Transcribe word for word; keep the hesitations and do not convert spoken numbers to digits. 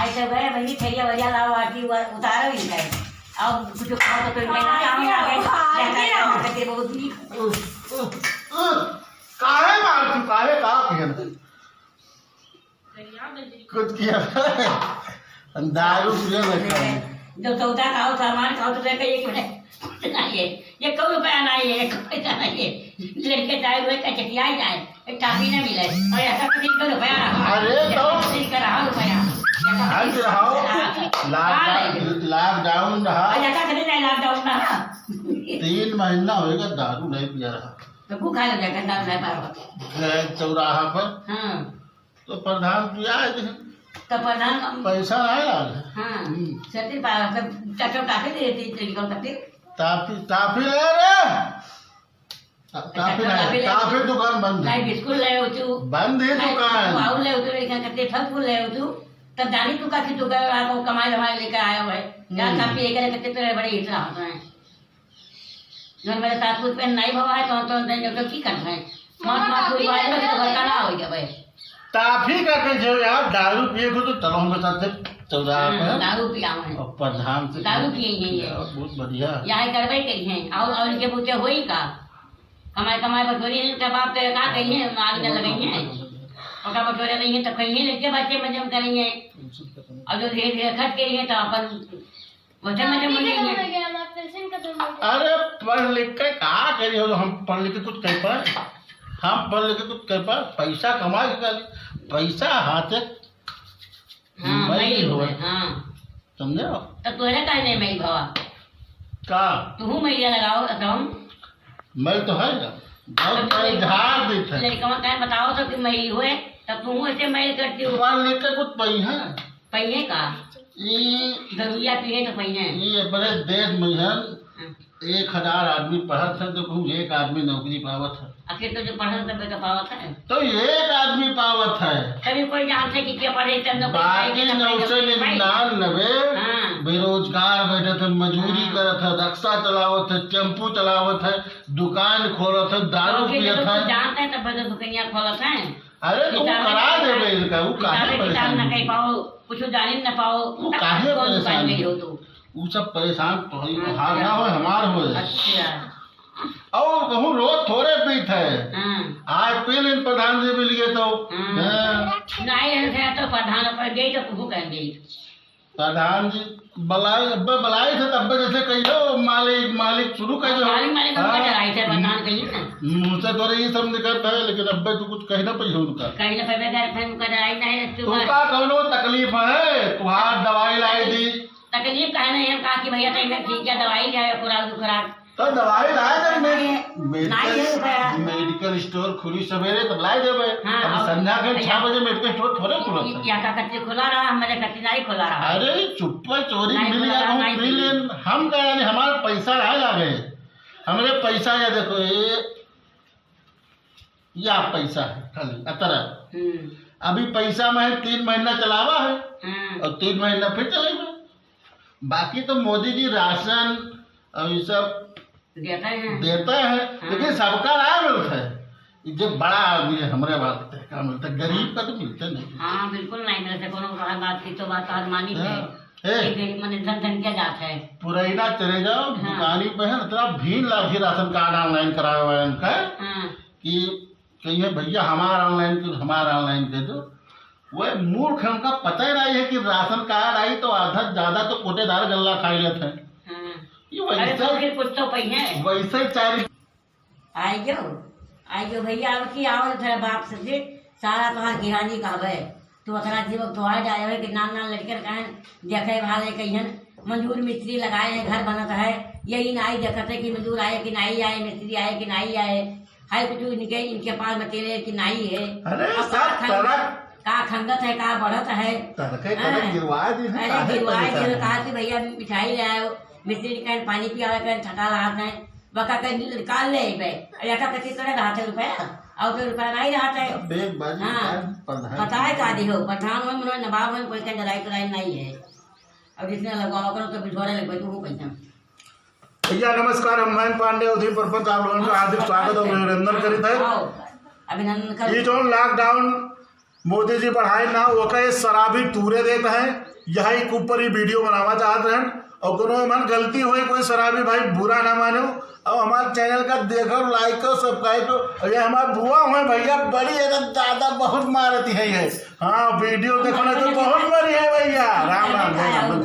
अच्छा, वह वही थैलिया वैलिया लाओ, आटी उ-, उतारो ही है। और कुछ खाओ तो कोई नहीं, हाँ, खाओ ना, ये खाओ, खाओ, ये खाओ। खाओ, बहुत नीक। काहे मार तू, काहे का किया? कुछ किया? दारू पिए में खाए। जो सौदा खाओ, सामान खाओ, तो लेके एक मिनट। नहीं है, ये कौ रुपया नहीं है, एक पैसा नहीं है। लड़के जाए हुए का चटिया ही जाए, एक टाफी ना मिले, और ऐसा कुछ एक रुपया रहा। अरे तो ऐसा कुछ एक रहा रुपया। ऐसा हट कुछ रहो। रहा। लॉकडाउन, हाँ। लॉकडाउन रहा। और ऐसा कुछ नहीं, लॉकडाउन रहा। तीन महीना होएगा दारू नहीं पिया रहा। तो भूखा लग जाएगा, दारू नहीं पावा। गए चौराहा पर। हाँ। तो प्रधान पिया है कि तो प्रधान पैसा नहीं लाग है। हाँ। हम्म। सती पा-, सब चाचा टाफी दे देती, तेरी कौन करती? टाफी, टाफी ले रे। टा-, अच्छा, टाफी तो नहीं, टाफी ले। टाफी दुकान बंद है। नहीं, बिस्कुट ले हो तू। बंद है नहीं, दुकान। तू आऊ ले हो तू, लेकिन करते फल फूल ले हो तू। तब जानी तू का कि तू का, आपको कमाई धमाई लेकर आया हुआ है। क्या हम्म। टाफी लेकर करते तेरे बड़े इतना होता है। जौन मेरे सासुर पे नाई भवा है, तो, तो, तो, तो की करत है? माँ, माँ, माँ, टाफी कोई बात नहीं, करत तो है। बड़का ना हो गया भाई। टाफी का कहे जो यार, दारू पिए को तो चलो हमरे साथ से चौराहा हाँ, पे। दारू पिया है। और प्रधान से दारू पिए हैं ये। यार, बहुत बढ़िया। यहाँ करबे करी हैं। और, और इनके बूते होई का? कमाई, कमाई बटोरी है, इनके बाप के का कही है, आग न लगाई है। ओका बटोरे नहीं है, तो कहीं है, लड़के बच्चे मजे में करेंगे। और जो धीरे धीरे खर्च करेंगे, तो अपन वजन में जम गई है। अरे पढ़ लिख के का करी हो, हम पढ़ लिख के कुछ कह पाए? हम पढ़ लिख के कुछ कह पाए? पैसा कमा के कर, पैसा हाथ एक हाँ, मैल मैल होए। होए, हाँ। समझे हो? तो तोहरे काहे नहीं मैल भवा? का? तुहू मैलिया लगाओ, तो हम मैल तो है ना, बहुत तो मैल झाड़ देत है। लड़कवा काहे बताओ तो कि मैल होए, तब तुहू ऐसे मैल करती हो। पढ़ लिख के कुछ पई है? पइहे का? ई दरुइया पीहे तो पइहे। ई अपने देश में है, हाँ। एक हजार आदमी पढ़त है, तो कहूँ एक आदमी नौकरी पावत है। आखिर तो जो पढ़त है, तबे तो पावत है। तो एक आदमी पावत है। कभी कोई जानते कि क्या पढ़े, तब नौकरी बाकी पाएगी, ना नौ सौ पाएगी। निन्यानवे हाँ। बेरोजगार बैठत है, मजूरी हाँ। करत है, रिक्शा चलावत है, टेम्पू चलावत है, दुकान खोलत है, दारू तो फिर पियत जब है। जानते हैं, तब तो दुकानिया खोलत है। अरे, तो उ किताबें करा नहीं देबे पढ़े, इनका, उ काहे किताबें, किताब परेशान ना हो? कह पाओ, कुछ जानिन ना पाओ, उ तब काहे कौन परेशान दुकान गई हो? हो तू? उ सब परेशान तो है, हाँ, तोहार ना हो, हमार हो। अच्छा। और कहूँ रोज थोड़े पीत है। हाँ। आज पी लेन प्रधान जी मिल गए तो। हाँ। हाँ। नहीं, हम से तो प्रधान पर गई तो कुछ कर गई। प्रधान जी बलाई, अब्बे बलाई थे, तब्बे जैसे कहियो, "मालिक, मालिक" शुरू कर दो। मालिक, मालिक हमका हाँ। डराई थे, प्रधान कहिए ना। मुँह से तोरे ये सब निकलत है, लेकिन अब्बे तू कुछ कह ना पाइयो उनका। कह ना पाइबे, घर पे उनका डराई ना है, तू तू बस का कौनो तकलीफ है? तुहार दवाई लाई दी। तकलीफ काहे नहीं है? हम कहा कि भैया, तो इन्हें ठीक है, दवाई ले आयो, खुराक, खुराक। तो दवाई लाए थे, मेड-, नहीं, मेडिकल, नहीं रुपया। मेडिकल स्टोर खुली सवेरे, तब लाए देबे। हाँ, अब और संध्या के भैया, छह बजे मेडिकल स्टोर थोड़े खुलत है। या का कच्ची खुला रहा, हमारे कच्ची नहीं खुला रहा। अरे, चुप्पा चोरी नहीं मिल खुला गया, रहा, हम नहीं पी मिल लेन, हम कहे, यानी हमारा पैसा नहीं लागे, हमरे पैसा या देखो, ये, या पैसा है खाली, अतरा। हम्म। अभी पैसा में है, तीन महीना चलावा है, हाँ। और तीन महीना फिर चलेगा। बाकी तो मोदी जी राशन और ये सब देता है। देता है, हाँ। लेकिन सबका ना मिलता है। ये जो बड़ा आदमी है, हमरे बात का मिलता है, गरीब का तो मिलता नहीं। हाँ, बिल्कुल नहीं मिलता, कोनो बात की तो बात आदमानी पे। हाँ। ए। ये गरीब मने धन धन क्या जाता है? पुरैना चले जाओ, हाँ। दुकानी पे है, इतना भीड़ लागी राशन कार्ड online करावे वाले का हाँ। कि कहिए, "भैया, हमारा online कर, हमारा online कर दो।" वह मूर्ख है, उनका पता ही नहीं है कि राशन कार्ड आई तो आधा ज्यादा तो कोटेदार गल्ला खाई लेते हैं। हाँ। ये अरे, वैसे तो फिर कुछ तो पइहे। वैसे ही चार आइयो, आइयो भैया, अब की आओ इधर बाप से फिर सारा तोहार किहानी कहबे। तू ओकरा जीव तो आ जाए कि नान नान लड़कन कहन देखे भाले कहियन मजदूर मिस्त्री लगाए हैं, घर बनत है, यही नाई देखत है कि मजदूर आए कि नाई आए, मिस्त्री आए कि नाई आए। हाय कुछ इनके, इनके पास बतेले कि नाई है। अरे अब सब का खंग-, तरह का खंगत है, का बढ़त है। तरह के तरह हाँ। गिरवा दी है, अरे काहे गिरवा दी परेशान है, है? कहा कि भैया मिठाई ले आयो, मिस्त्री कहन पानी पियावे, कहन थका रहा है। बका के निकाल ले अइबे। अरे, अटा पच्चीस तोरे रहत है रुपया, और तो रुपया नहीं रहत है। अब एक बार हाँ। प्रधान बताए का दिहो, प्रधान हो, मनो नवाब हो, कोई का डराई कराई नहीं है। अब जिसने लगवाओ करो तो बिठोरे लगबे, तू हो पैसा। भैया नमस्कार, हम मयंक पांडे, उदयपुर पर आप लोगों का हार्दिक स्वागत और अभिनंदन करित है। आओ, अभिनंदन कर। ये जो lockdown मोदी जी बढ़ाए ना, ओका ये शराबी टूरे देत है, यही के ऊपर ही वीडियो बनावा चाहत रहन। और कोनो मन गलती होई, कोई शराबी भाई बुरा ना मानो। और हमारे चैनल का देखो, लाइक करो, सब्सक्राइब करो। और ये हमारे बुआ हुए भैया, बड़ी एकदम ज्यादा बहुत मारती है ये। हाँ, वीडियो देखो ना तो बहुत बड़ी है भैया। राम राम, राम राम।